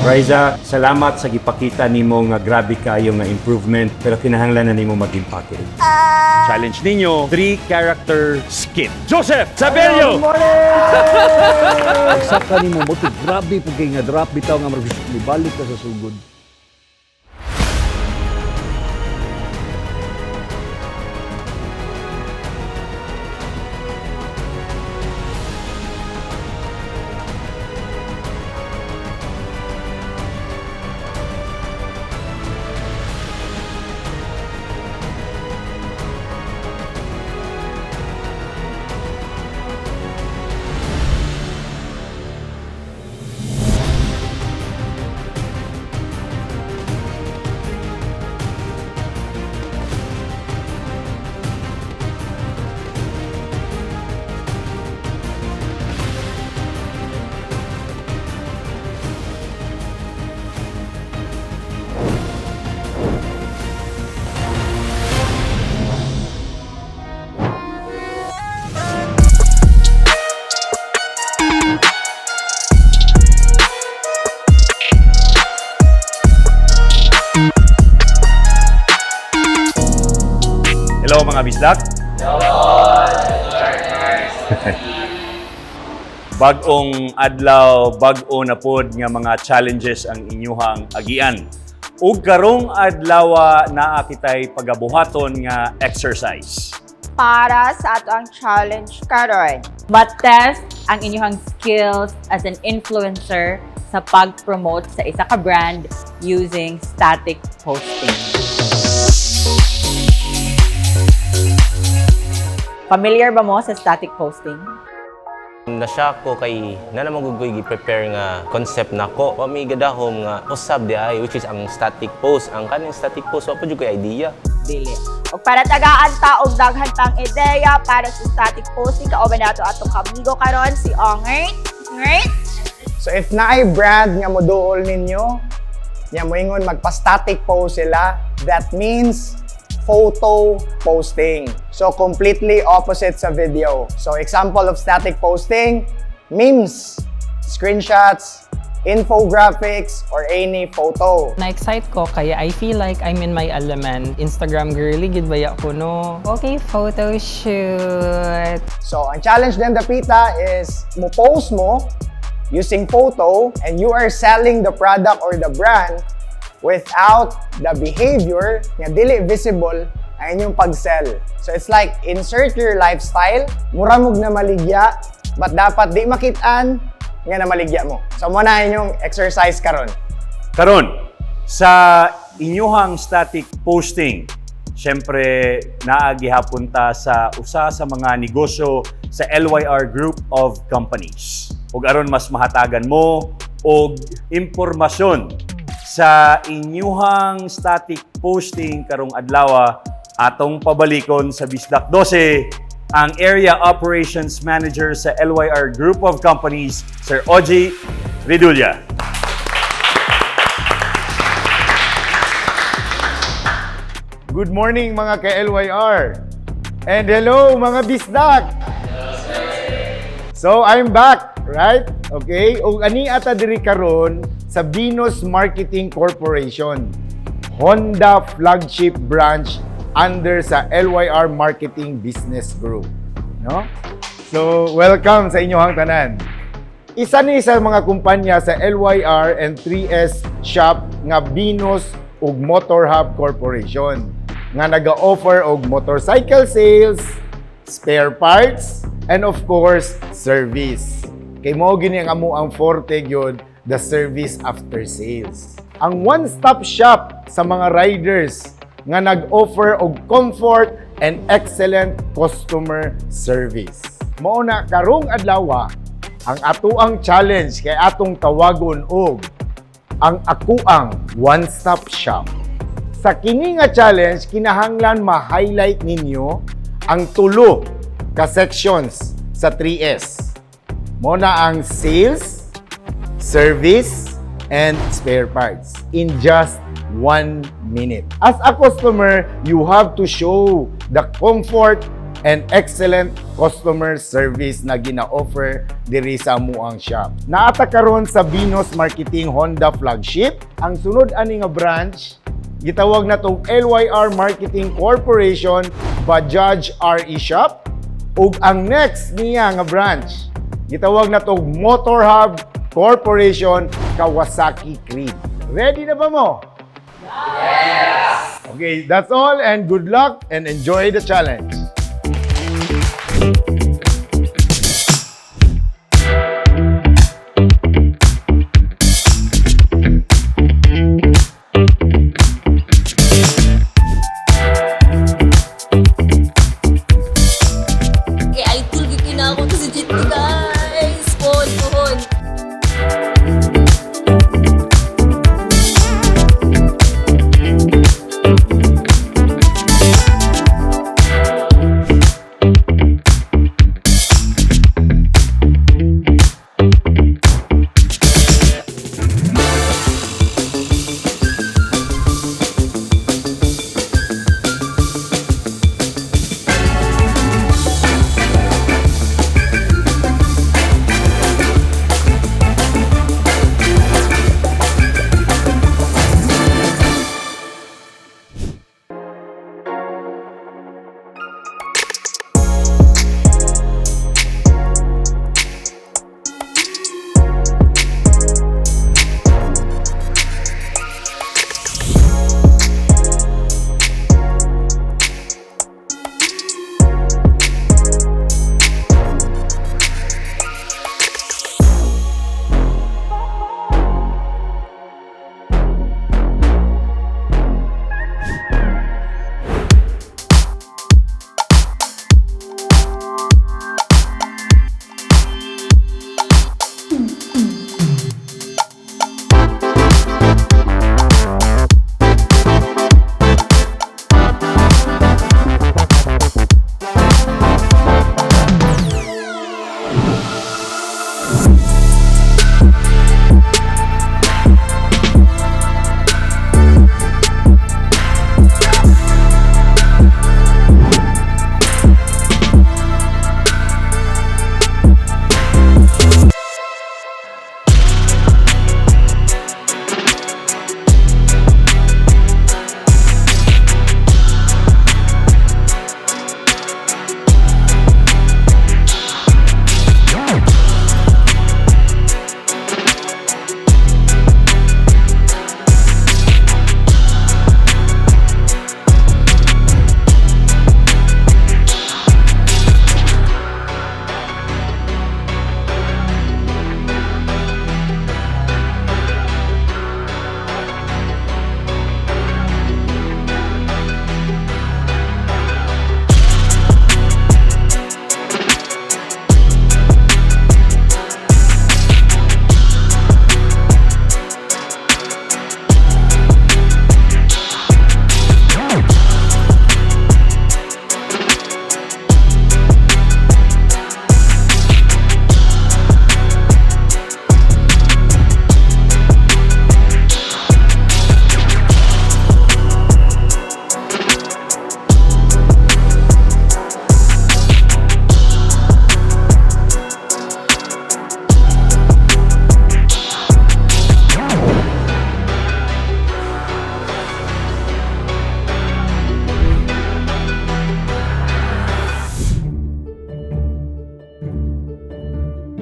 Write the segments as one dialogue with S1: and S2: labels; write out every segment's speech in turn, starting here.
S1: Riza, salamat sa gipakita nimo nga grabe kayo nga improvement, pero kinahanglan na nimo mag-impake. Challenge ninyo, three character skit. Joseph Sabelio!
S2: Pagsaka nimo mo to, grabe pud kay nga drop bitaw nga murag balik ka sa sugod.
S1: Hello, mga bisdak. Bag-ong adlaw, bag-o na pod nga mga challenges ang inyuhang agian. Ug karong adlaw, naa kitay pagabuhaton nga exercise.
S3: Para sa ato ang challenge karon.
S4: But-test ang inyong skills as an influencer sa pag-promote sa isa ka brand using static posting. Familiar ba mo sa static posting?
S5: Nasya ko kay na naman gugoy gi-prepare nga concept nako. Wa mi gadahom nga usab di ay, which is ang static post. Ang kaning static post, wa pa jud koy idea.
S4: Dili.
S3: Ug para tagaan ta og daghan pang ideya para sa static posting, kauban nato atong kamigo karon, si Ongert. Ngert.
S6: So if naay brand nga moduol ninyo, nya moingon magpa-static post sila, that means photo posting. So completely opposite sa video. So example of static posting: memes, screenshots, infographics, or any photo.
S7: Na-excite ko kaya I feel like I'm in my element. Instagram girly, gid baya ko, no?
S8: Okay, photo shoot.
S6: So ang challenge din dapita is mo post mo using photo and you are selling the product or the brand without the behavior nga dili visible ang inyong pag-sell. So it's like insert your lifestyle, mura mog na maligya, but dapat di makitaan nga namaligya mo. So mo na inyong exercise karon.
S1: Karon, sa inyuhang static posting, syempre naa gihapon ta sa usa sa mga negosyo sa LYR Group of Companies. Ug aron mas mahatagan mo og impormasyon sa inyuhang static posting karong adlaw, atong pabalikon sa Bisdak 12 ang Area Operations Manager sa LYR Group of Companies, Sir Oji Redulla.
S9: Good morning, mga ka-LYR! And hello, mga bisdak! So I'm back, right? Okay? Ug ani ata diri karon sa Venus Marketing Corporation, Honda flagship branch under sa LYR Marketing Business Group, no? So welcome sa inyong tanan. Isa ni sa mga kumpanya sa LYR and 3S shop nga Venus ug Motor Hub Corporation nga naga-offer og motorcycle sales, spare parts, and of course, service. Kay mao gini ang amo ang forte gyud, the service after sales. Ang one-stop shop sa mga riders nga nag-offer og comfort and excellent customer service. Mao na karong adlaw, ang atuang challenge kay atong tawagon og ang akuang one-stop shop. Sa kini nga challenge, kinahanglan ma-highlight ninyo ang tulo ka sections sa 3S. Mo na ang sales, service, and spare parts in just 1 minute. As a customer, you have to show the comfort and excellent customer service na gina-offer diri sa amuang shop. Naata karon sa Venus Marketing Honda flagship. Ang sunod ani nga branch gitawag na tong LYR Marketing Corporation Bajaj RE Shop, ug ang next niya nga branch gitawag na tong Motor Hub Corporation Kawasaki Creed. Ready na ba mo? Yes! Okay, that's all and good luck and enjoy the challenge.
S10: AI tool gyud na ako to si GT, guys. Pohon, pohon.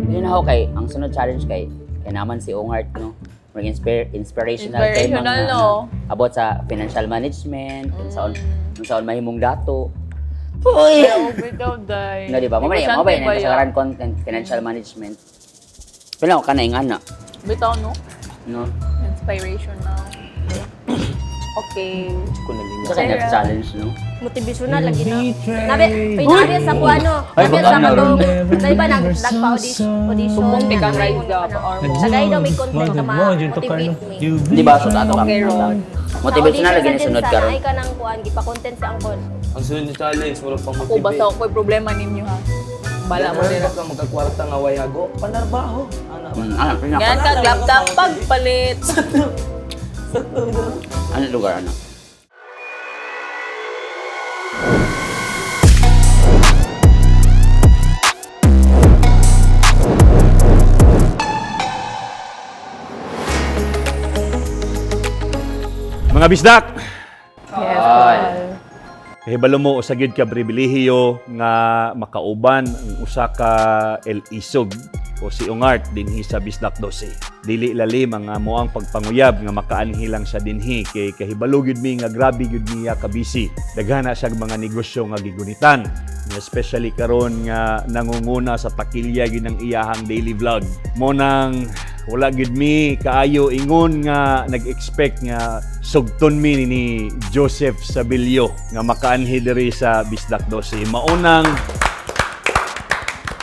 S11: Yun ako kay, ang sunod challenge kay, kay naman si Ongart, no? Mag inspirational kay mga
S4: Inspirational, no?
S11: About sa financial management, kung saan, kung saan mahimong dato. Uy!
S4: Bitaw, day.
S11: No, di ba? Mamaya,
S4: Negosyante
S11: mamaya,
S4: ba
S11: na
S4: yan?
S11: sa content, financial management. Pero ako ka na yung ana,
S4: Bitaw, no?
S11: no?
S4: Inspirational. Okay.
S11: Sa kanya challenge, no?
S10: Motivational lagi na. Nabi, pinabi sa kuano.
S11: Ay,
S10: Nabi
S11: baka
S10: sa
S11: na ron.
S10: katong, dahil ba nagpa-audition, audition.
S4: Sumbong ti kang rise up or mo.
S10: Sagay daw may content na ma-motivate me.
S11: Di ba? So, tato ka.
S4: Okay, Ron.
S11: Motivational lagi ni sunod karon.
S10: Ay ka ng kuan, gipa-content sa angkon.
S12: Ang sunod na challenge, wala pang
S4: Ako basta ako'y problema ninyo ha. Bala mo din.
S12: ka magkakwarta nga wayago, panarbaho. Ana.
S11: Ano, pinaka.
S4: Yan kag laptop pagpalit.
S11: Ano lugar, ano?
S1: Mga bisdak,
S8: Yes, Paul.
S1: kahibalo mo usa gyud ka pribilehiyo nga makauban ang usa ka El Isog o si Ungart dinhi sa Bisdak 12. Dili lalim ang amoang pagpanguyab nga makaanhi lang sa dinhi kay kahibalo gyud mi nga grabe gyud niya ka busy. Daghan na siyang mga negosyo nga gigunitan, especially karon nga nangunguna sa takilya gyud ang iyahang daily vlog. Mo nang wala gyud mi kaayo ingon nga nag-expect nga sugton mi ni Joseph Sabilio nga makaanhi diri sa Bisdak 12. Maunang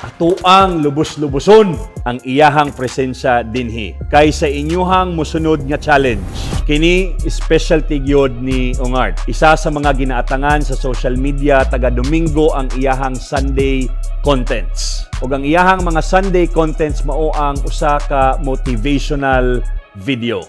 S1: atuang lubos-luboson ang iyahang presensya dinhi kay sa inyuhang mosunod nga challenge. Kini specialty gyud ni Ungart. Isa sa mga ginaatangan sa social media taga Domingo ang iyahang Sunday contents. Ug ang iyahang mga Sunday contents mao ang usa ka motivational video.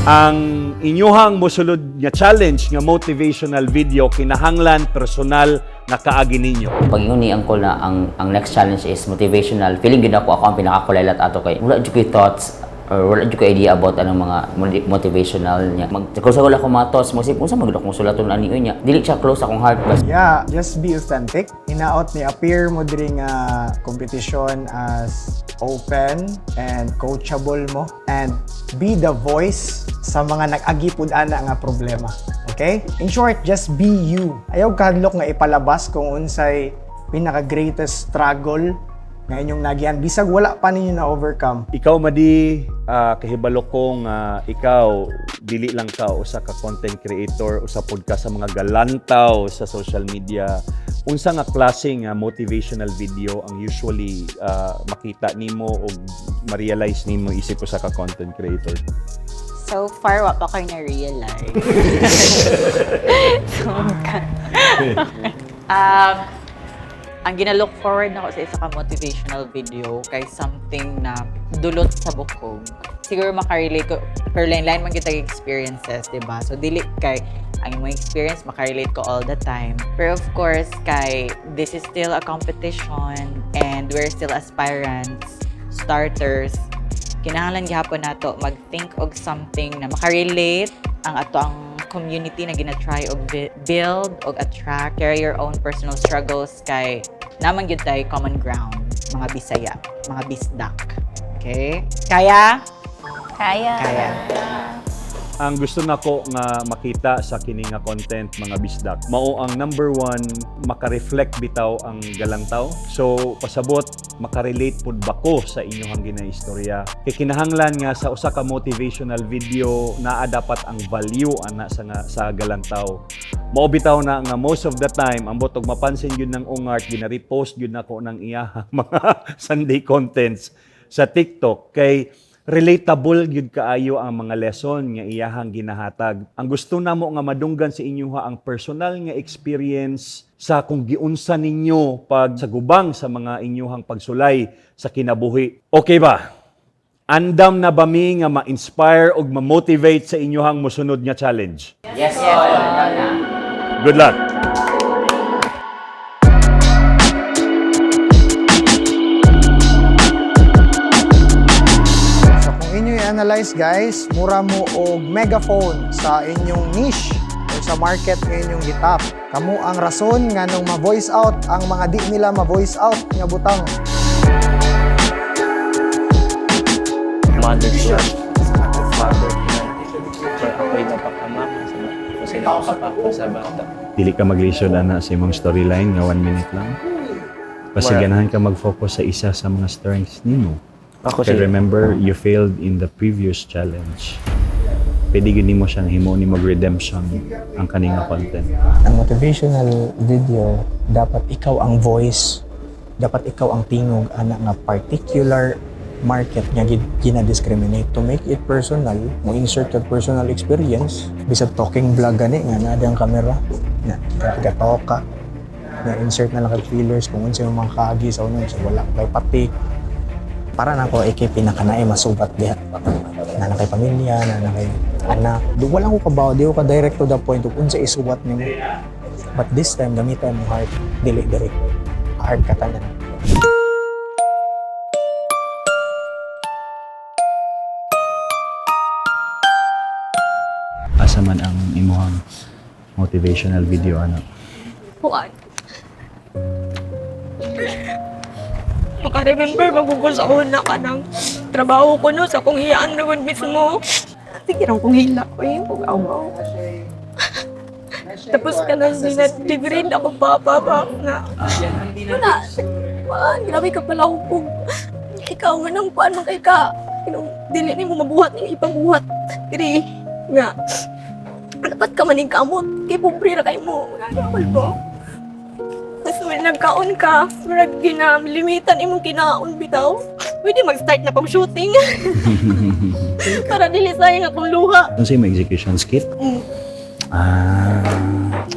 S1: Ang inyuhang mosulod nga challenge nga motivational video kinahanglan personal nga kaagi ninyo.
S11: Pag ingon ni Uncle na ang next challenge is motivational, feeling gid ako ang pinakakulaylat ato kay wala jud ko'y thoughts or wala jud ko'y idea about anong mga motivational niya. Mag close ako mga thoughts mo unsa man gud akong sulaton ani niya. Dili siya close akong heart bas.
S6: Yeah, just be authentic. Hinaot ni appear mo diri nga competition as open and coachable mo and be the voice sa mga nag-agi pud ana nga problema. Okay? In short, just be you. Ayaw kahadlok nga ipalabas kung unsay pinaka greatest struggle nga inyong nagian bisag wala pa ninyo na overcome.
S1: Ikaw madi, kahibalo kong ikaw dili lang ka usa ka content creator, usa pod ka sa mga galantaw sa social media. Unsa nga klase nga motivational video ang usually makita nimo o ma-realize nimo isip usa ka content creator?
S4: So far, wa pa ko'y na-realize. So, ang gina-look forward nako sa isa ka motivational video kay something na dulot sa bukog. Siguro makarelate ko, pero lain-lain man kita experiences, di ba? So, dili kay ang imong experience, makarelate ko all the time. Pero of course, kay this is still a competition and we're still aspirants, starters. Kinahanglan gihapon nato mag-think og something na makarelate ang ato ang community na gina-try og build og attract, carry your own personal struggles kay naman gyud tay common ground, mga Bisaya, mga Bisdak. Okay? Kaya?
S8: Kaya.
S4: Kaya.
S1: Ang gusto nako nga makita sa kini nga content, mga bisdak, mao ang number one, makareflect bitaw ang galantaw. So pasabot makarelate pud ba ko sa inyong ginaistorya. Kay kinahanglan nga sa usa ka motivational video naa dapat ang value ana sa nga, sa galantaw. Mao bitaw na nga most of the time ambot og mapansin gyud ng Ungart, gina-repost gyud nako ng iyahang mga Sunday contents sa TikTok kay relatable gyud kaayo ang mga lesson nga iyahang ginahatag. Ang gusto namo nga madunggan sa inyo ha ang personal nga experience sa kung giunsa ninyo pag sagubang sa mga inyuhang pagsulay sa kinabuhi. Okay ba? Andam na ba mi nga ma-inspire ug ma-motivate sa inyuhang mosunod nga challenge?
S11: Yes, all.
S1: Good luck.
S6: So kung inyo i-analyze guys, mura mo og megaphone sa inyong niche o sa market nga inyong gitap. Kamo ang rason nga nung ma-voice out ang mga di nila ma-voice out nga butang.
S12: Mother to father. Kaya ako'y napakama kasi nakakapako sa bata.
S1: Dili ka maglisod ana sa imong storyline nga 1 minute lang. Basta ganahan ka mag-focus sa isa sa mga strengths nimo.
S12: Ako
S1: Kay
S12: si
S1: remember, you failed in the previous challenge. Pwede gyud nimo siyang himo ni mag redemption ang kani nga content.
S6: Ang motivational video, dapat ikaw ang voice, dapat ikaw ang tingog ana nga particular market nga gina-discriminate. To make it personal, mo insert your personal experience, bisag talking vlog gani nga naa ang camera, na gatalk ka, na insert na lang kag feelers kung unsa yung mga kaagi sa unang sa wala kay patik. Para nako ikay pinakanaay masubat diha. Na na kay pamilya, na na kay anak. Do wala ko kabaw, di ko ka direct to the point ug unsa isuwat nimo. But this time gamitan mo heart, dili direct. Heart ka tanan.
S12: Asa man ang imuhang motivational video ano?
S10: Kuan. Maka-remember magugol sa una ka ng trabaho ko no sa kong hiyaan na gud mismo. Sige rang kong hila ko eh, kung awaw. Tapos ka nang dinadigrade ako pa na. Wala. Kuan, grabe ka pala hupog. Ikaw nga nang kuan man kay ka. Inong dili nimo mabuhat ning ipabuhat. Diri nga. Dapat ka maning kamot kay pobre ra kay mo. Nagawal ba? Tapos when nagkaon ka, murag ginalimitan imong kinaon bitaw. Pwede mag-start na pag shooting para dili sayang akong luha.
S12: Ano sa imong execution skit?
S10: Mm.
S12: Ah.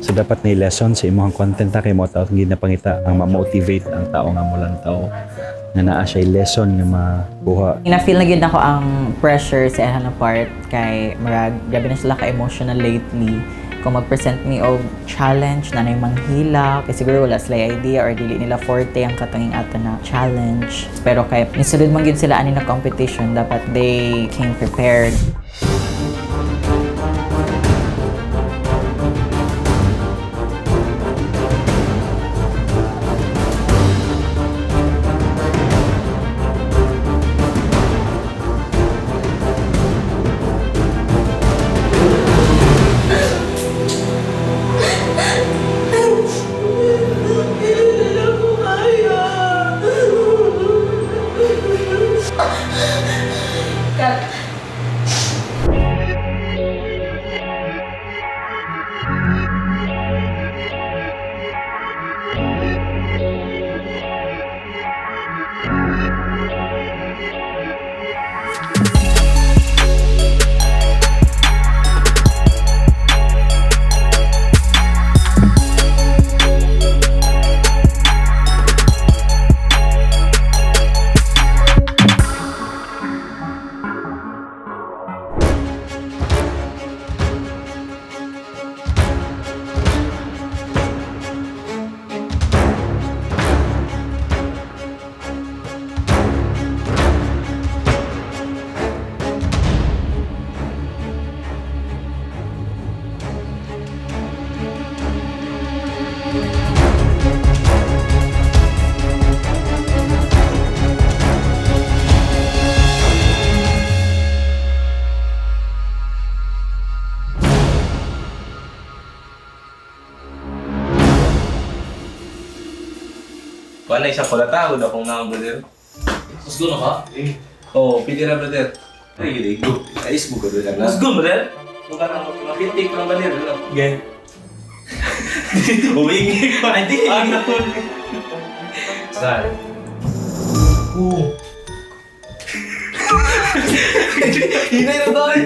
S12: So dapat na lesson sa imong content ta kay mo tao gid napangita ang ma-motivate ang tao nga mulang tao nga naa siya lesson nga makuha.
S4: Na-feel na gyud ako ang pressure sa ilang part kay murag grabe na sila ka-emotional lately. Kung mag-present me og challenge na nay manghila, kay siguro wala sila idea or dili nila forte ang katunging ato na challenge. Pero kay nisulod man gyud sila ani na competition, dapat they came prepared.
S5: Wala isa pala tao na kung na brother.
S12: Let's go na ka?
S5: Eh. Oh, pili ra brother. Ay, gili go. Ayos mo ka brother.
S12: Let's go, brother.
S5: Mukha nang makintik lang brother.
S12: Gay.
S5: Humingi ko.
S12: Hindi.
S5: Ano? Saan?
S12: Oo.
S5: Hinay na tayo.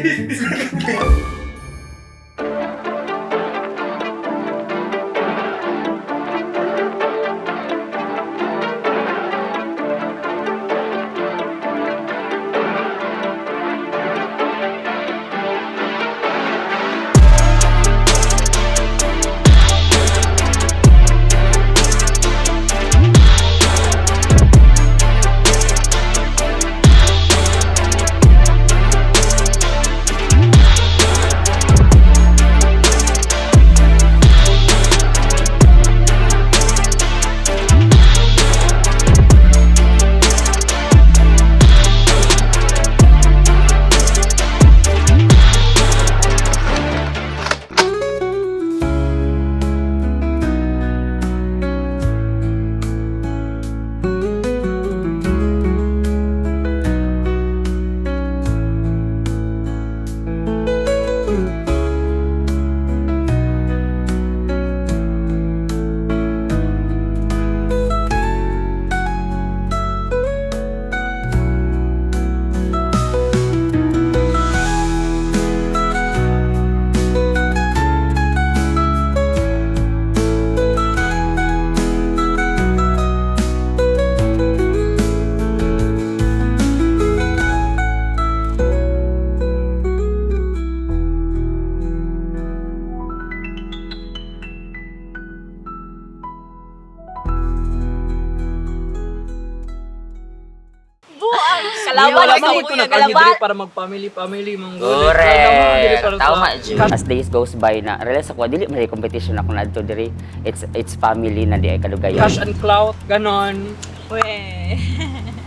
S7: Wala man ko nag-argue diri para mag-family family mong.
S11: Correct. Tama jud. As days goes by na realize ako dili man competition ako na diri. It's family na di ay kadugayan.
S7: Cash and clout, ganon.
S4: Weh.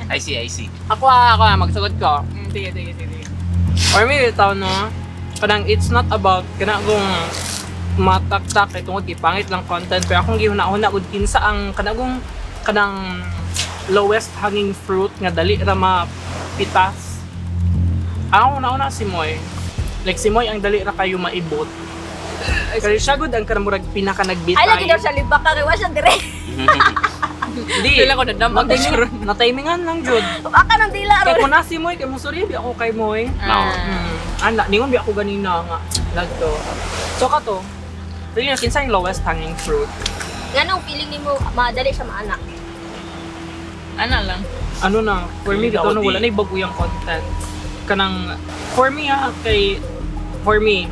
S5: I see, I see.
S7: Ako, magsagot ko.
S4: Sige, sige, sige.
S7: Or maybe tao no, kanang it's not about kana kung mataktak kay tungod kay pangit lang content, pero akong gihuna-huna ug kinsa ang kanagong kanang lowest hanging fruit nga dali ra mapitas. Ang una-una si Moy. Like si Moy ang dali ra kayo maibot. Kaya siya gud ang kanang murag pinaka nagbitay.
S10: Ay, lagi daw siya libak ka, kay wa siya dire.
S7: Di.
S4: Pila ko nadamag.
S7: Natimingan lang jud.
S10: Baka nang dila
S7: Kay
S10: ron.
S7: kung na si Moy, kay mo sorry bi ako kay Moy.
S11: No.
S7: Ana, ningon bi ako ganina nga. Lagto. So ka to. Really, kinsa yung lowest hanging fruit?
S10: Nganong feeling nimo madali siya maanak?
S4: Ana lang.
S7: Ano na, for me,
S5: Feeling
S7: bitaw
S5: ako
S7: na wala
S5: di.
S7: na bago yung content. Kanang, for me ah, kay, for me,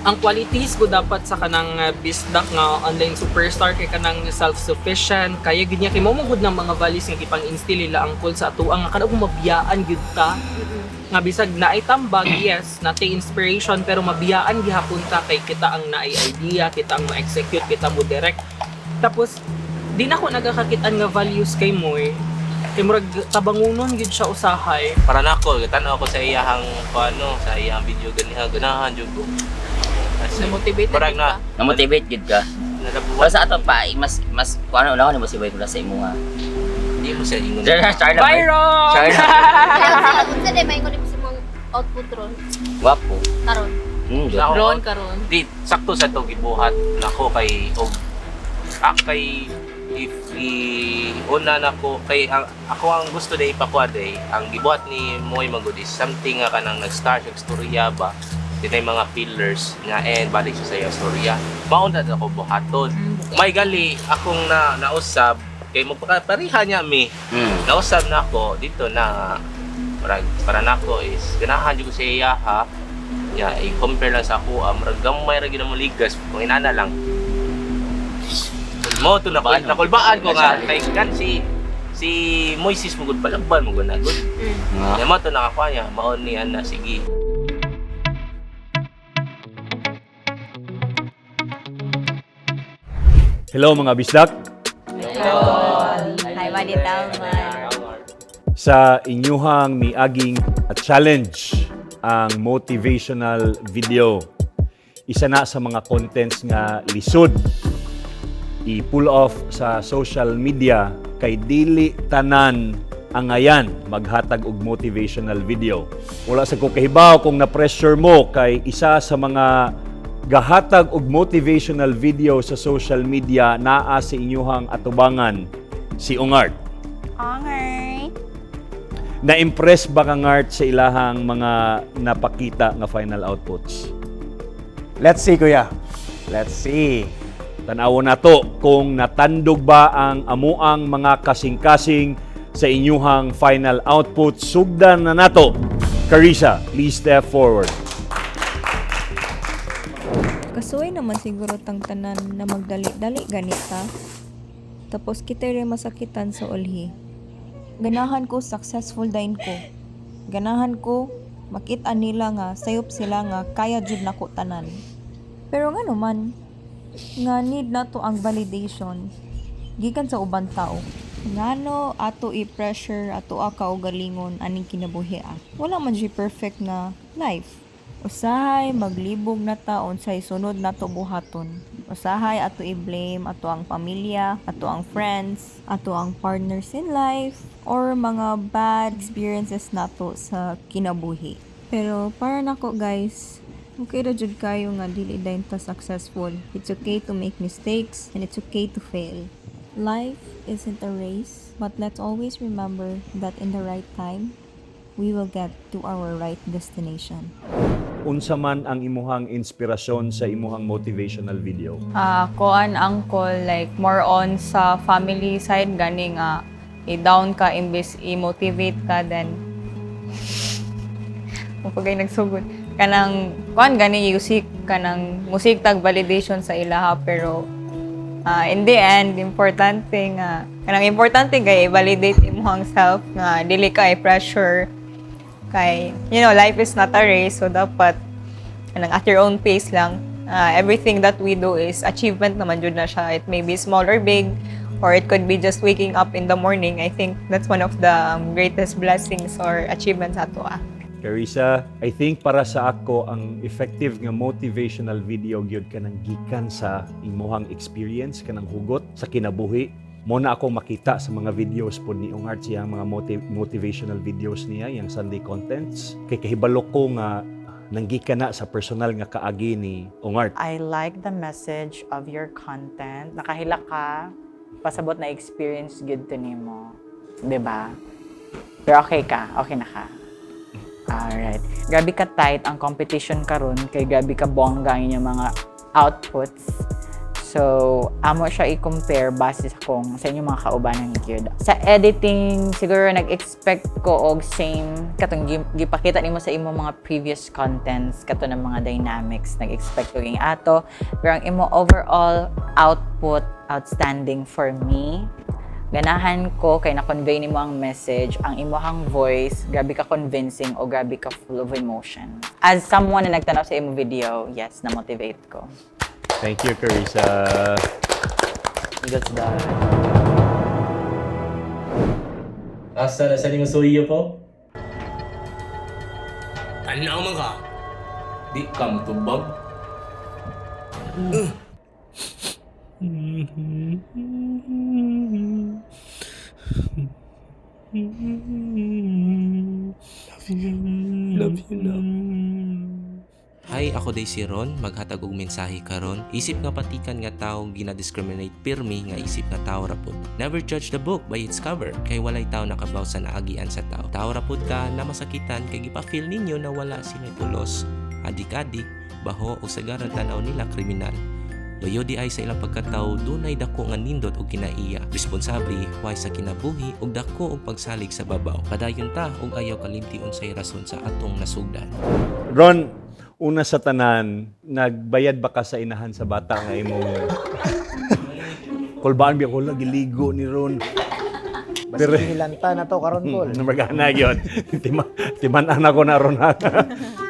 S7: ang qualities ko dapat sa kanang bisdak nga online superstar kay kanang self-sufficient, kaya gid niya kay mo gud ng mga values nga gipang-instill nila ang call sa atuang nga kanang mabiyaan gyud ta nga bisag naay tambag, yes, natay inspiration, pero mabiyaan gihapon ta kay kita ang naay idea, kita ang mo-execute, kita mo direct. Tapos di na ko nagakakitaan nga values kay Moy, kay murag tabangunon gid siya usahay.
S5: Para nako, tan-aw ko sa iyahang kuano, sa iyahang video ganiha, ganahan jud ko.
S4: Na-motivated
S5: Parang
S4: ka?
S5: na
S11: Na-motivate gid ka.
S5: nalabuan.
S11: Pero sa ato pa mas mas kuno una ko mo si Boy kung sa imo nga.
S5: Di mo siya ingon.
S11: Char char lang.
S7: Byron!
S11: Char lang.
S10: Kaya unsa day maingon nimo sa imong output ron?
S11: Wapo.
S10: Karon.
S11: Jud.
S4: Ron karon.
S5: Di sakto sa to gibuhat nako kay og kay if i una nako kay ang, ako ang gusto day ipakuha day ang gibuhat ni Moy Magud is something nga kanang nag-start og storya ba, dinay mga pillars nga and balik siya sa iyang storya, mauna na ako buhaton. May gali akong na nausab kay magpakapariha niya mi. Nausab na ako dito na murag para nako is ganahan jud ko sa iya ha ya, i-compare lang sa ako ah, murag gamay ra gyud ang ligas kung inana lang mo to na
S11: Paano?
S5: nakulbaan ko nga kay kan si si Moises mo gud palagban mo gud na gud.
S11: Nga.
S5: Ya mo to nakakuha niya mao ni ana sige.
S1: Hello mga bisdak.
S3: Hi, Manita.
S1: Sa inyuhang miaging challenge ang motivational video. Isa na sa mga contents nga lisod i-pull off sa social media kay dili tanan angayan maghatag og motivational video. Wala sa ko kahibaw kung na-pressure mo kay isa sa mga gahatag og motivational video sa social media naa sa inyuhang atubangan, si Ungart.
S3: Ongert.
S1: Na-impress ba ka ngart sa ilahang mga napakita nga final outputs?
S6: Let's see, kuya. Let's see.
S1: Tan-awon nato kung natandog ba ang amuang mga kasing-kasing sa inyuhang final output. Sugdan na nato. Carissa, please step forward.
S13: Kasuway naman siguro tang tanan na magdali-dali ganita. Tapos kita rin masakitan sa ulhi. Ganahan ko successful dain ko. Ganahan ko makita nila nga sayop sila nga kaya jud nako tanan. Pero ngano man nga need nato ang validation gikan sa uban tao. Ngano ato i-pressure ato kaugalingon aning kinabuhi ah. Wala man jud perfect nga life. Usahay maglibog na ta unsay sunod nato buhaton. Usahay ato i-blame ato ang pamilya, ato ang friends, ato ang partners in life, or mga bad experiences nato sa kinabuhi. Pero para nako guys, okay ra jud kayo nga dili dayon ta successful. It's okay to make mistakes and it's okay to fail. Life isn't a race, but let's always remember that in the right time, we will get to our right destination.
S1: Unsa man ang imuhang inspirasyon sa imuhang motivational video?
S8: Ah, kuan uncle, like more on sa family side gani nga i-down ka imbes i-motivate ka, then kung pagay nagsugod kanang kuan gani music kanang music tag validation sa ilaha, pero in the end importante nga kanang importante kay i-validate imong self nga dili ka i-pressure. Kay, life is not a race, so dapat kanang at your own pace lang. Everything that we do is achievement naman jud na siya. It may be small or big, or it could be just waking up in the morning. I think that's one of the greatest blessings or achievements ato ah.
S1: Carissa, I think para sa ako ang effective nga motivational video gyud kanang gikan sa imuhang experience, kanang hugot sa kinabuhi. Mo na ako makita sa mga videos pod ni Ungart, siyang mga motivational videos niya, yung Sunday contents. Kay kahibalo ko nga nanggikan na sa personal nga kaagi ni Ungart.
S4: I like the message of your content. Nakahilak ka, pasabot na experience good to nimo. 'Di ba? Pero okay ka, okay na ka. Alright. Grabe ka tight ang competition karon kay grabe ka bongga ang inyong mga outputs. So, amo siya i-compare base sa kung sa inyong mga kaubanan gyud. Sa editing, siguro nag-expect ko og same katong gipakita nimo sa imong mga previous contents kato ng mga dynamics, nag-expect ko ging ato. Pero ang imo overall output, outstanding for me. Ganahan ko kay na-convey nimo ang message, ang imuhang voice, grabe ka convincing o grabe ka full of emotion. As someone na nagtanaw sa imo video, yes, na-motivate ko.
S1: Thank you, Carissa.
S4: That's that.
S5: Asa na sa nimo suyo po? Tanaw man ka. Di ka mutubag.
S14: Love you. Love you, love.
S5: Hi, ako day si Ron, maghatag og mensahe karon. Isip nga patikan nga tawo gina-discriminate pirmi nga isip nga tawo ra pud. Never judge the book by its cover kay walay tawo nakabaw sa naagian sa tawo. Tawo ra pud ka na masakitan kay gipa-feel ninyo na wala sila pulos. Adik-adik, baho o sagaran tanaw nila kriminal. Loyo di ay sa ilang pagkatawo dunay dako nga nindot og kinaiya, responsable way sa kinabuhi ug dako og pagsalig sa babaw. Padayon ta ug ayaw kalimti unsay rason sa atong nasugdan.
S1: Ron, una sa tanan, nagbayad ba ka sa inahan sa bata nga imong kulbaan biya ko lagi ligo ni Ron?
S6: Basta hilanta na to karon, Paul.
S1: Magana yun. Timan-an ako na ron.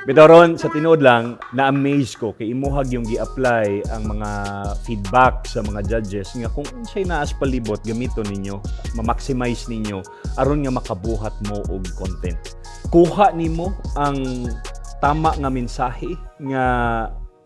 S1: Bitaw Ron, sa tinuod lang, na-amaze ko kay imuhag yung gi-apply ang mga feedback sa mga judges nga kung unsay naas palibot gamiton ninyo, ma-maximize ninyo aron nga makabuhat mo og content. Kuha nimo ang tama nga mensahe nga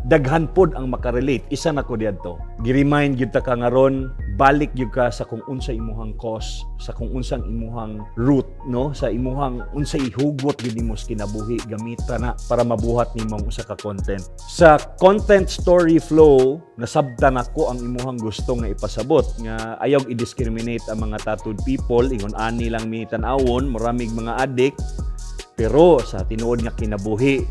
S1: daghan pod ang makarelate. Isa na ko diadto. Gi-remind gyud ta ka nga ron, balik gyud ka sa kung unsa imuhang cause, sa kung unsang imuhang root, no? Sa imuhang unsa ihugot gyud nimo sa kinabuhi, gamita na para mabuhat nimo ang usa ka content. Sa content story flow, nasabtan nako ang imuhang gusto nga ipasabot nga ayaw i-discriminate ang mga tattooed people, ingon ani lang mi tan-awon, maramig mga addict. Pero sa tinuod nga kinabuhi,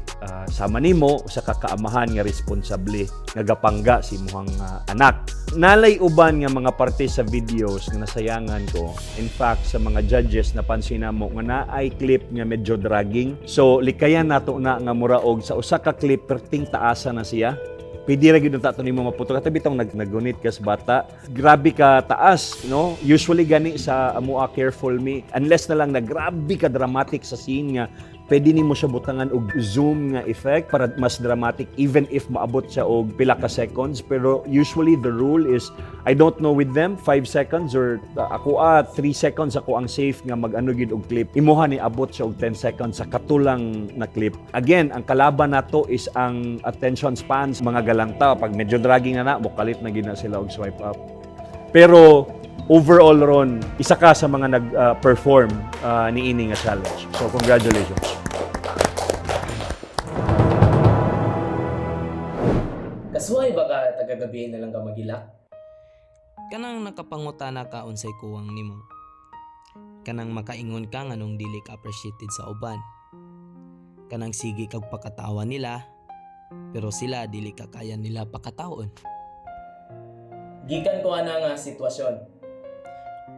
S1: sama nimo sa kakaamahan nga responsable nga gapangga si imuhang anak. Nalay uban nga mga parte sa videos nga nasayangan ko. In fact, sa mga judges napansin namo nga naay clip nga medyo dragging. So likayan nato na nga mura og sa usa ka clip perting taasa na siya. Pwede ra gyud ta nimo maputo katabi tong naggunit ka sa bata. Grabe ka taas, no? Usually gani sa amoa careful me unless na lang na grabe ka dramatic sa scene nga pwede nimo siya butangan og zoom nga effect para mas dramatic even if maabot siya og pila ka seconds, pero usually the rule is, I don't know with them, 5 seconds or ako 3 seconds ako ang safe nga mag-ano gyud og clip. Imuha ni abot siya og 10 seconds sa katulang na clip. Again, ang kalaban nato is ang attention spans mga galanta. Pag medyo dragging na na, mokalit na gyud na sila og swipe up. Pero overall Ron, isa ka sa mga nag-perform niini nga challenge. So congratulations.
S5: Kasuhay ba ka tagagabihin na lang ka magilak?
S14: Kanang nakapangutana ka unsay kuwang nimo. Kanang makaingon ka nganong dili ka appreciated sa uban. Kanang sige kag pakatawa nila, pero sila dili ka kaya nila pakataon.
S5: Gikan ko ana nga sitwasyon.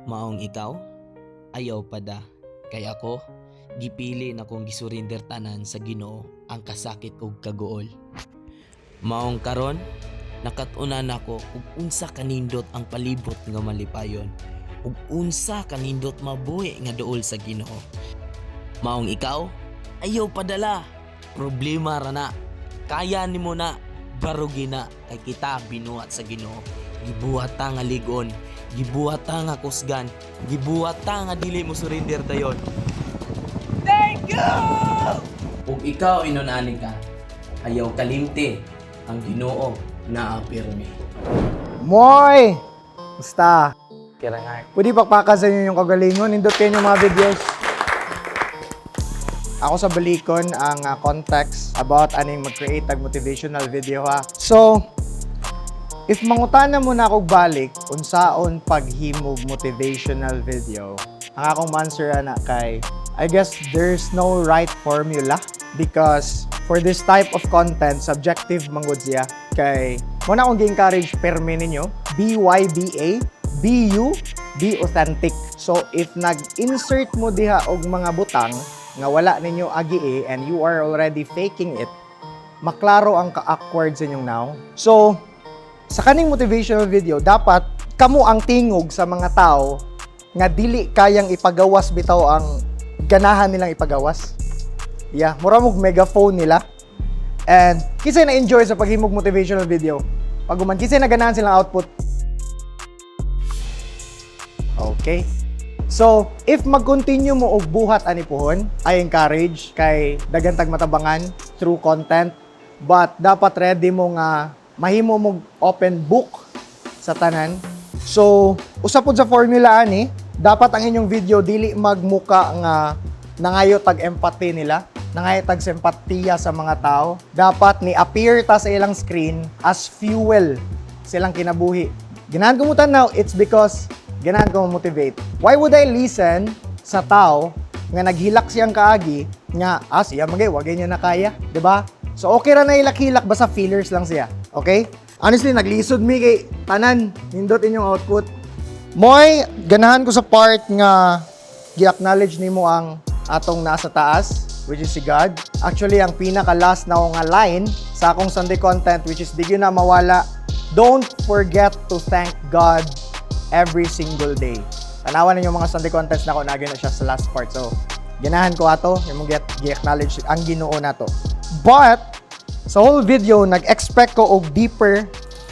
S14: Maong ikaw, ayaw pa da. Kay ako, gipili na kong gisurrender tanan sa Ginoo ang kasakit ug kaguol. Maong karon, nakat-unan nako ug unsa kanindot ang palibot nga malipayon ug unsa kanindot mabuhi nga duol sa Ginoo. Maong ikaw, Ayaw padala. Problema ra na. Kaya nimo na. Barugi na kay kita binuhat sa Ginoo. Gibuhat ta nga ligon, gibuhat ta nga kusgan, gibuhat ta nga dili mo surrender dayon.
S3: Thank you!
S14: Ug ikaw inon ani ka, ayaw kalimti ang Ginoo naa pirmi.
S6: Moy! Basta.
S5: Kira nga.
S6: Pwede pakpakan sa inyo yung kagalingon. Nindot kayo yung mga videos. Ako sa balikon ang context about aning mag-create og motivational video ha. So, if mangutana mo na akong balik unsaon paghimog motivational video, ang akong answer ana kay I guess there's no right formula because for this type of content, subjective man gud siya. Kay mo na akong gi-encourage permi ninyo, BYBA, BU, be authentic. So if nag-insert mo diha og mga butang nga wala ninyo agi and you are already faking it, maklaro ang ka-awkward sa inyong now. So, sa kaning motivational video, dapat kamo ang tingog sa mga tao nga dili kayang ipagawas bitaw ang ganahan nilang ipagawas. Yeah, mura mog megaphone nila. And kisay na-enjoy sa paghimog motivational video. Pag human kisay naganahan silang output. Okay. So, if mag-continue mo og buhat ani puhon, I encourage kay daghan tag matabangan through content, but dapat ready mo nga mahimo mo open book sa tanan. So, usa pod sa formula ani, dapat ang inyong video dili magmuka nga nangayo tag empathy nila, nangayo tag simpatiya sa mga tao. Dapat ni appear ta sa ilang screen as fuel silang kinabuhi. Ganahan ko mo tanaw, it's because ganahan ko motivate. Why would I listen sa tao nga naghilak siyang kaagi nga siya magay wagay niya na kaya, 'di ba? So okay ra na hilak-hilak basta feelers lang siya. Okay? Honestly, naglisod mi kay tanan nindot inyong output. Moy, ganahan ko sa part nga gi-acknowledge nimo ang atong nasa taas, which is si God. Actually, ang pinaka last na nga line sa akong Sunday content, which is di gyud na mawala, don't forget to thank God every single day. Tanawan ninyo mga Sunday contents na ako, nagi na siya sa last part. So, ganahan ko ato, yung get gi-acknowledge ang Ginoo nato. But, sa whole video, nag-expect ko og deeper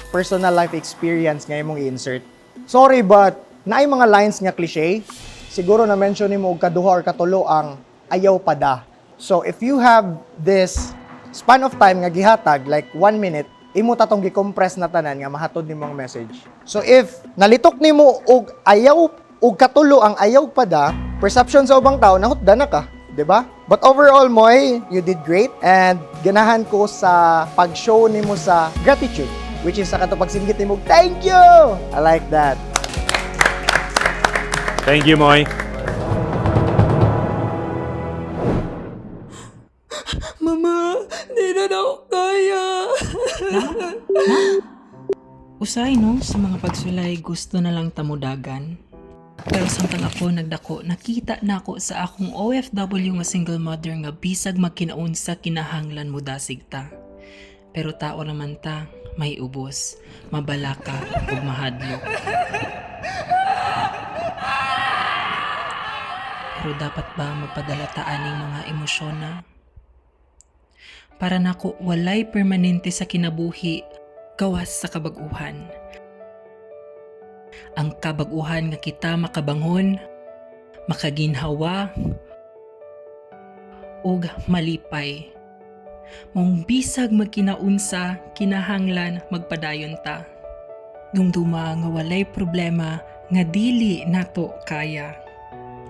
S6: personal life experience nga imong i-insert. Sorry, but naay mga lines nga cliche. Siguro na mention nimo og kaduha or katulo ang "ayaw pada." So if you have this span of time nga gihatag like 1 minute, imo ta tong gi-compress na tanan nga mahatod nimo ang message. So if nalitok nimo og ayaw og katulo ang "ayaw pada," perception sa ubang tao nahutda na ka, 'di ba? But overall, Moy, you did great and ganahan ko sa pag-show nimo sa gratitude, which is sa kato pagsinggit nimo, "Thank you!" I like that.
S1: Thank you, Moy.
S7: Mama, di na ako kaya.
S15: Usay no, sa mga pagsulay gusto na lang tamudagan. Pero samtang ako nagdako, nakita nako sa akong OFW nga single mother nga bisag magkinaunsa kinahanglan mo dasig ta. Pero tao naman ta, may ubos, mabalaka ug mahadlok. Pero dapat ba magpadala ta aning mga emosyon na? Para nako walay permanente sa kinabuhi gawas sa kabag-uhan. Ang kabag-uhan nga kita makabangon, makaginhawa, ug malipay. Mong bisag magkinaunsa, kinahanglan magpadayon ta. Dumduma nga walay problema nga dili nato kaya.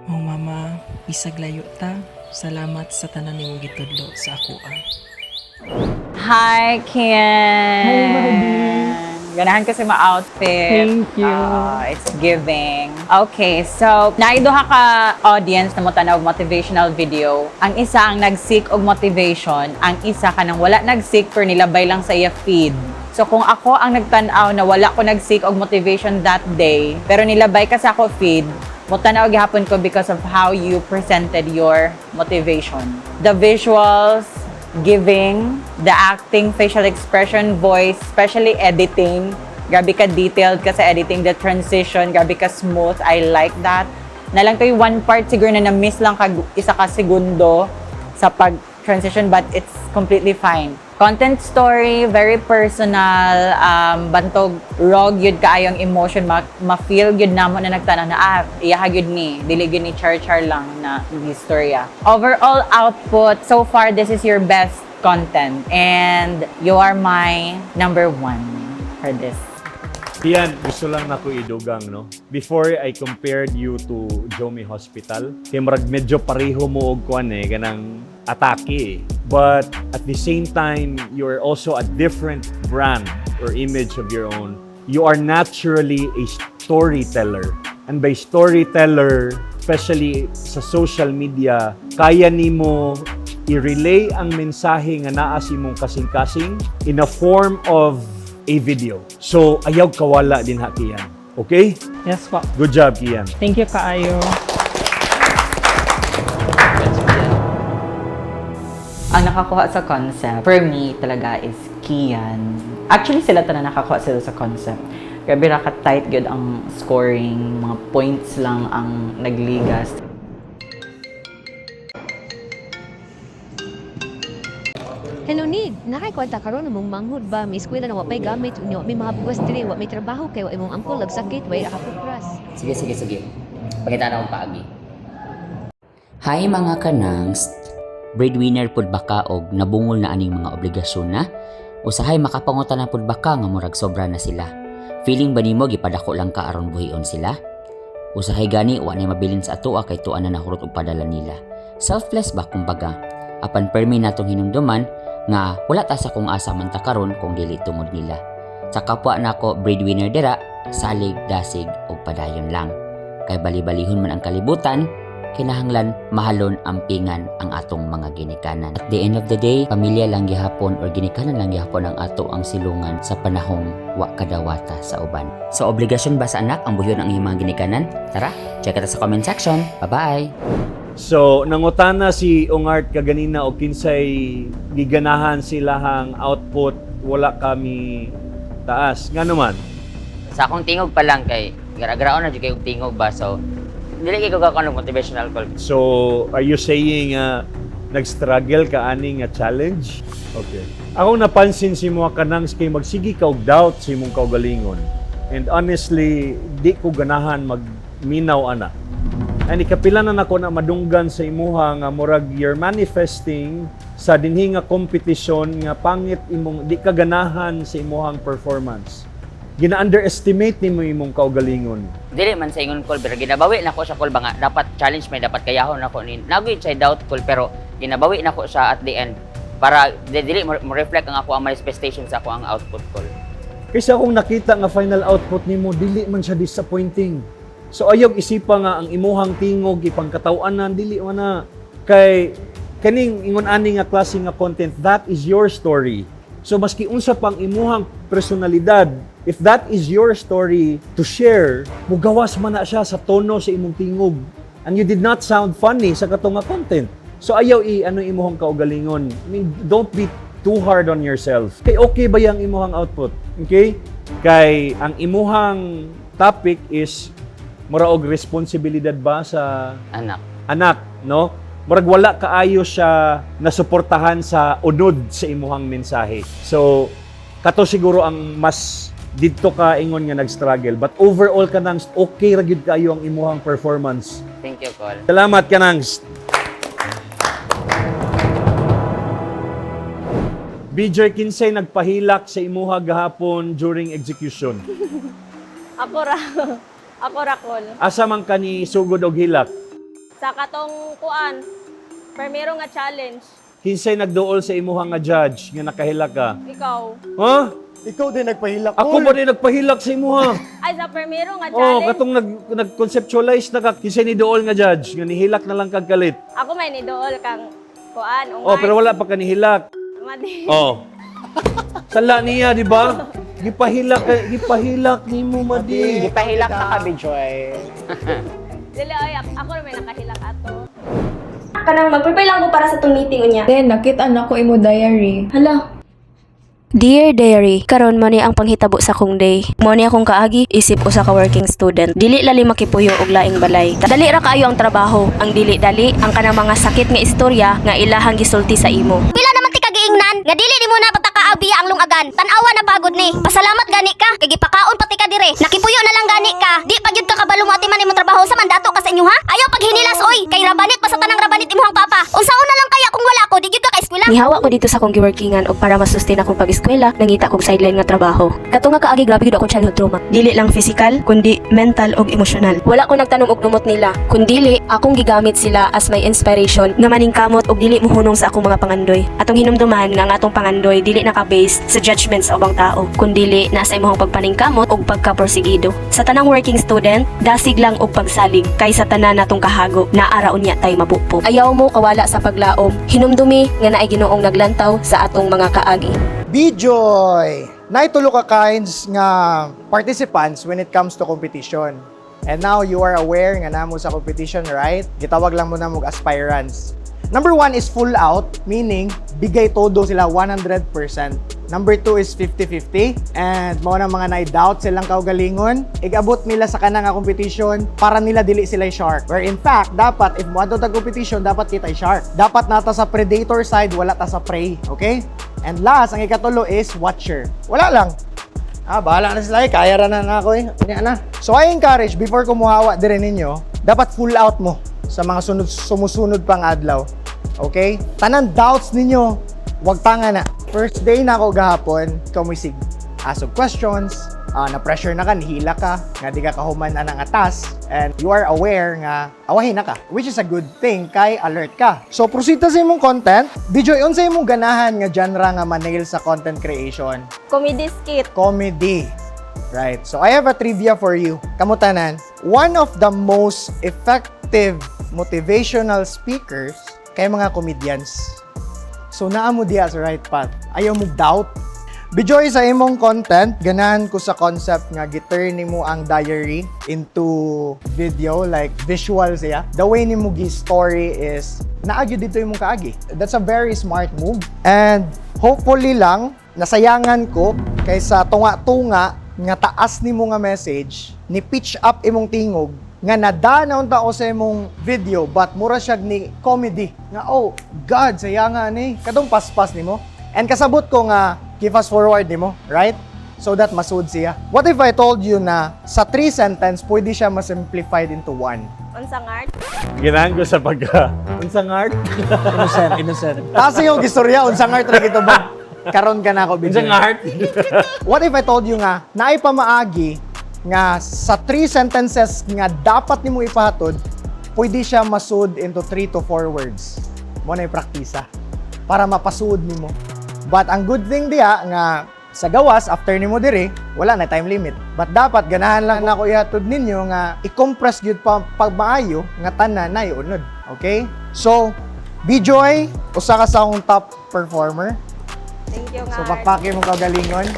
S15: Mong mama, bisag layo ta, salamat sa tanan nimong gitudlo sa akoa.
S4: Hi, Kian!
S7: Hi, Marby.
S4: Ganahan kasi ma-outfit.
S7: Thank you.
S4: Ah, it's giving. Okay, so naiduha ka audience na mo tanaw og motivational video. Ang isa ang nag-seek og motivation, ang isa kanang wala nag-seek pero nilabay lang sa iya feed. So kung ako ang nagtan-aw na wala ko nag-seek og motivation that day, pero nilabay ka sa ako feed, mo-tanaw gihapon ko because of how you presented your motivation. The visuals, giving, the acting, facial expression, voice, especially editing. Grabe ka detailed ka sa editing, the transition, grabe ka smooth. I like that. Nalang to yung one part siguro na na-miss lang kag isa ka segundo sa sa pag-transition, but it's completely fine. Content story, very personal, bantog raw gyud kaayong emotion, ma-feel gyud namo na nagtanaw na iyaha gyud ni, dili gyud ni char-char lang na istorya. Overall output, so far this is your best content and you are my number one for this.
S1: Yan, gusto lang nako idugang, no? Before I compared you to Jomi Hospital, kay murag medyo pareho mo og kuan eh, kanang atake eh. But at the same time, you're also a different brand or image of your own. You are naturally a storyteller. And by storyteller, especially sa social media, kaya nimo i-relay ang mensahe nga naa sa imong kasing-kasing in a form of a video. So, ayaw kawala dinha, Kian. Okay?
S7: Yes po.
S1: Good job, Kian.
S7: Thank you kaayo.
S4: Ang nakakuha sa concept, for me talaga is Kian. Actually, sila tanan nakakuha sila sa concept. Grabe ra ka-tight gyud ang scoring, mga points lang ang nagligas.
S16: Hello, Nig. Nakakwenta karon mong manghud ba? May eskwela na wa pay gamit unyo, may mga bugas diri, wa may trabaho kay wa imong angkol nagsakit, way ra ka kupras.
S11: Sige, sige, sige. Pakita na akong paagi. Hi mga kanangs! Breadwinner pud ba ka og nabungol na aning mga obligasyon na? Usahay makapangutan na pud ba ka nga murag sobra na sila? Feeling ba nimo gipadako lang ka aron buhion sila? Usahay gani wa nay mabilin sa atoa kay tuan na nahurot og padala nila. Selfless ba kumbaga? Apan permi natong hinumduman nga wala ta sa kung asa man ta karon kung dili tungod nila. Sa kapwa nako breadwinner dira, salig, dasig ug padayon lang. Kay bali-balihon man ang kalibutan, kinahanglan mahalon ampingan ang atong mga ginikanan. At the end of the day, pamilya lang gihapon or ginikanan lang gihapon ang ato ang silungan sa panahong wa kadawata sa uban. So obligasyon ba sa anak ang buhion ang iyong mga ginikanan? Tara, check it sa comment section. Bye-bye!
S1: So, nangutana si Ungart kaganina og kinsay giganahan silahang output, wala kami taas. Nga naman?
S11: Sa akong tingog pa lang kay gara-garaon na jud kay og tingog ba, so dili kay ko kakuan og motivational call.
S1: So, are you saying nag-struggle ka ani nga challenge? Okay. Ako napansin si mga kanang kay magsigi ka og doubt sa imong kaugalingon. And honestly, di ko ganahan magminaw ana. And ikapila na nako na madunggan sa imuha nga murag you're manifesting sa dinhi nga competition nga pangit imong di ka ganahan sa imuhang performance. Gina-underestimate nimo imong kaugalingon.
S11: Dili man sa ingon call pero ginabawi nako siya call ba nga dapat challenge may dapat kayahon nako ni nagoy siya doubt call pero ginabawi nako siya at the end para dili mo reflect ang ako ang manifestation sa ako ang output call.
S1: Kaysa akong nakita nga final output nimo dili man siya disappointing. So ayaw isipa nga ang imuhang tingog ipangkataw-anan dili man na kay kaning ingon ani nga klase nga content, that is your story. So maski unsa pang imuhang personalidad, if that is your story to share, mugawas man na siya sa tono sa imong tingog. And you did not sound funny sa katong nga content. So ayaw i ano imuhang kaugalingon. I mean, don't be too hard on yourself. Kay okay ba yang imuhang output? Okay? Kay ang imuhang topic is mura og responsibilidad ba sa
S11: anak.
S1: Anak, no? Murag wala kaayo siya nasuportahan sa unod sa imuhang mensahe. So, kato siguro ang mas didto ka ingon nga nag-struggle. But overall kanang okay ra gyud kaayo ang imuhang performance.
S11: Thank you, Col.
S1: Salamat kanang. BJ, kinsay nagpahilak sa imuha gahapon during execution?
S10: Ako ra. Ako ra, Kol.
S1: Asa man ka ni sugod og hilak?
S10: Sa katong kuan, primero nga challenge.
S1: Kinsay nagduol sa imuha nga judge nga nakahilak ka?
S10: Ikaw.
S1: Huh?
S9: Ikaw din nagpahilak.
S1: Ako ba din nagpahilak sa imuha?
S10: Ay, sa primero nga
S1: Oh,
S10: challenge.
S1: katong nag-conceptualize na ka, kinsay ni duol nga judge nga nihilak na lang kag kalit.
S10: Ako may nidool kang kuan.
S1: Oh, pero wala pa ka nihilak.
S10: Madi.
S1: Oh. Sala niya, di ba? Gipahilak, gipahilak nimo madi.
S6: Gipahilak na ka, Bijoy.
S10: Dili ay ako ra may nakahilak ato. Kanang mag-prepare lang ko para sa tong meeting unya.
S13: Then, nakita na ko imo diary.
S10: Hala.
S17: Dear Diary, karon mo ni ang panghitabo sa akong day. Mo ni akong kaagi isip usa ka working student. Dili lali makipuyo og laing balay. Dali ra kaayo ang trabaho. Ang dili dali ang kanang mga sakit nga istorya nga ilahang gisulti sa imo.
S18: Pila naman ti kagiingnan nga dili nimo na pataka ang lungagan. Tan-awa na pagod ni. Pasalamat gani ka kay gipakaon pati ka dire. Nakipuyo na lang gani ka. Di pa gyud ka kabalo mo atiman imong trabaho sa mandato ka sa inyo ha. Ayaw paghinilas oy kay rabanit pa sa tanang rabanit imong papa. Unsaon na lang kaya kung wala ko di gyud ka kaeskwela.
S17: Nihawa ko dito sa akong giworkingan og para masustain akong pag-eskwela, nangita kog sideline nga trabaho. Kato nga kaagi grabe gyud akong childhood trauma. Dili lang physical, kundi mental ug emotional. Wala ko nagtanom og numot nila, kundili akong gigamit sila as my inspiration nga maningkamot og dili mohunong sa akong mga pangandoy. Atong hinumduman nga ang atong pangandoy dili naka-base sa judgment sa ubang tao, kundili nasa imong pagpaningkamot ug pagkaporsigido. Sa tanang working student, dasig lang og pagsalig kay sa tanan natong kahago naa ra unya tay mabupo. Ayaw mo kawala sa paglaom. Hinumdumi nga naay Ginoong naglantaw sa atong mga kaagi.
S6: Bijoy! Naitulo ka kinds nga participants when it comes to competition. And now you are aware nga namo sa competition, right? Gitawag lang mo na mog aspirants. Number one is full out, meaning bigay todo sila 100%. Number two is 50-50. And mao na mga na-doubt silang kaugalingon, igabot nila sa kanang nga competition para nila dili sila shark. Where in fact, dapat if moadto tag competition, dapat kita shark. Dapat nata sa predator side, wala ta sa prey. Okay? And last, ang ikatulo is watcher. Wala lang. Ah, bahala na sila eh. Kaya ra na na ako eh. Unya na. So I encourage, before kumuhawa dire ninyo, dapat full out mo sa mga sunod, sumusunod pang adlaw. Okay? Tanan doubts ninyo, wag tanga na. First day na ako gahapon, kumisig ask og questions, na pressure na ka, nihila ka, nga di ka kahuman anang atas, and you are aware nga awahin na ka, which is a good thing kay alert ka. So proceed ta sa imong content. Bijoy, unsa imong ganahan nga genre nga manail sa content creation?
S3: Comedy skit.
S6: Comedy. Right. So I have a trivia for you. Kamutanan, one of the most effective motivational speakers kay mga comedians. So naa mo diya sa right path. Ayaw mo doubt. Bijoy, sa imong content, ganahan ko sa concept nga gi-turn nimo ang diary into video, like visual siya. The way nimo gi-story is naa gyud dito imong kaagi. That's a very smart move. And hopefully lang, nasayangan ko kaysa tunga-tunga nga taas nimo nga message, ni pitch up imong tingog nga nada na unta ko sa imong video but mura siya ni comedy nga, oh God, sayanga ni katong paspas nimo and kasabot ko nga give us forward nimo, right? So that masud siya. What if I told you na sa three sentence pwede siya masimplified into one?
S3: Unsang art?
S1: Ganahan ko sa pagka unsang art?
S6: Innocent, innocent. Taas yung gistorya, unsang art ra gito ba? Karon ka na ako, Bijoy.
S1: Unsang art?
S6: What if I told you nga naay pamaagi nga sa three sentences nga dapat nimo ipahatod, pwede siya masud into three to four words. Mo na praktisa para mapasud nimo. But ang good thing diha nga sa gawas after nimo diri, wala na time limit. But dapat ganahan lang nako ihatod ninyo nga i-compress gyud pa pagmaayo nga tanan na iunod. Okay? So, Bijoy, usa ka sa akong top performer.
S3: Thank you nga.
S6: So pakpaki mo kagalingon.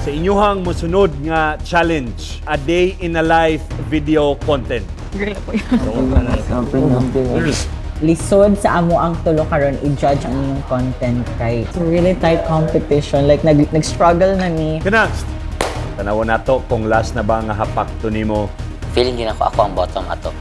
S1: Sa inyuhang musunod nga challenge, a day in a life video content.
S4: Lisod sa amo ang tulo karon i-judge ang inyong content kay it's a really tight competition, like nag-struggle na ni.
S1: Next. Tanawa nato kung last na ba nga hapak to nimo.
S11: Feeling gina ko ako ang bottom ato.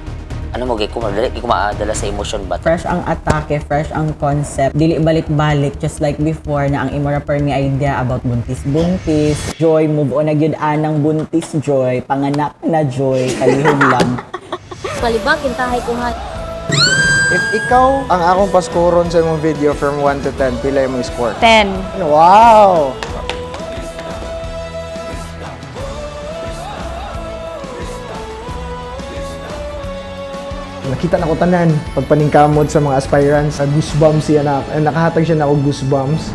S11: Ano mo gay ko dali ko maadala sa emotion ba?
S4: Fresh ang atake, fresh ang concept, dili balik-balik just like before na ang imo ra permi idea about buntis-buntis, joy, move on na gyud anang buntis joy, panganak na joy, kalihog lang.
S18: Palibang kintahay ko ha.
S6: If ikaw ang akong paskuron sa imong video from 1 to 10, pila imong score?
S8: 10.
S6: Wow! Nakita na ko tanan pagpaningkamot sa mga aspirants, goosebumps siya na, nakahatag siya na og goosebumps.